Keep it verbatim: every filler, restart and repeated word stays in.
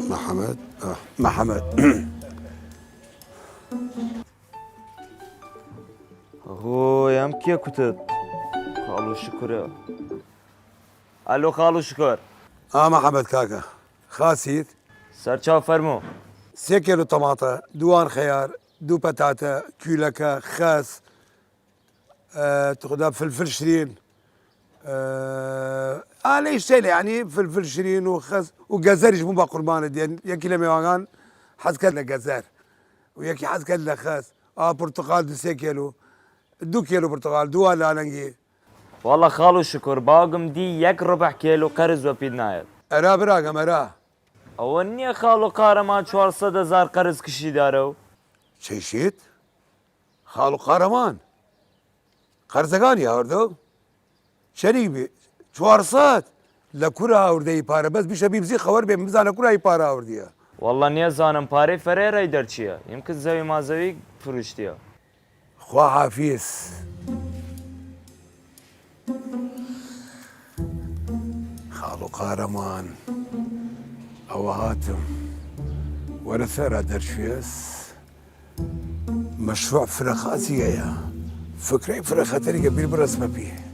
محمد، ئە، محمد. هۆی، ئەم کێ کوتت؟ خاڵ و شکرە. ئەلۆ، خاڵ و شکر. ئا، محمد کاکە. خاسیت؟ سەرچاو، فەرموو. سێ کێلو تەماتە، دووان خەیار، دوو پەتاتە، کویلەکە، خەس، ئە، تخدا فلفل شرین، ئە، ئالەی شتێ لە، یعنی، فلفل شرین و خەس و گەزەریش بوو بە قوربانت دێن. یەکی لە مێوانگان حەز کرد لە گەزەر و یەکی حەز کرد لە خەس. ئا، پرتقال دو سێ کێلو، دوو کێلو پرتقال، دووان لانەنگی. وەڵا خاڵ و شکر، باوگم دی یەک ربع کێلو قەرز وەپید نایەت. ئەرا براگەم، ئەرا. ئەوە نییە خاڵ و قارەمان چوار سەد هەزار قەرز کشی دارەو؟ چەیشیت؟ خاڵ و قارەمان قەرزەگانی هاوردەو؟ چەنی بی؟ چوار سەد؟ لە کورا هاوردەی پارە؟ بەس بیشە بیبزی خەوەر بێ، بزانە کورا هی پارە هاوردیە. وەڵا نیەزانم پارەی فەرەیرای دەرچیە، یمکن زەوی ما زەوی فروشتیە. خوا حافیز. خاڵ و قارەمان، ئەوە هاتم. وەرە سەرا دەرچوێس. مەشروع فرە خاسی هەیە. فکرەی فرە خەتەریگە، بیر بڕەسمە پی.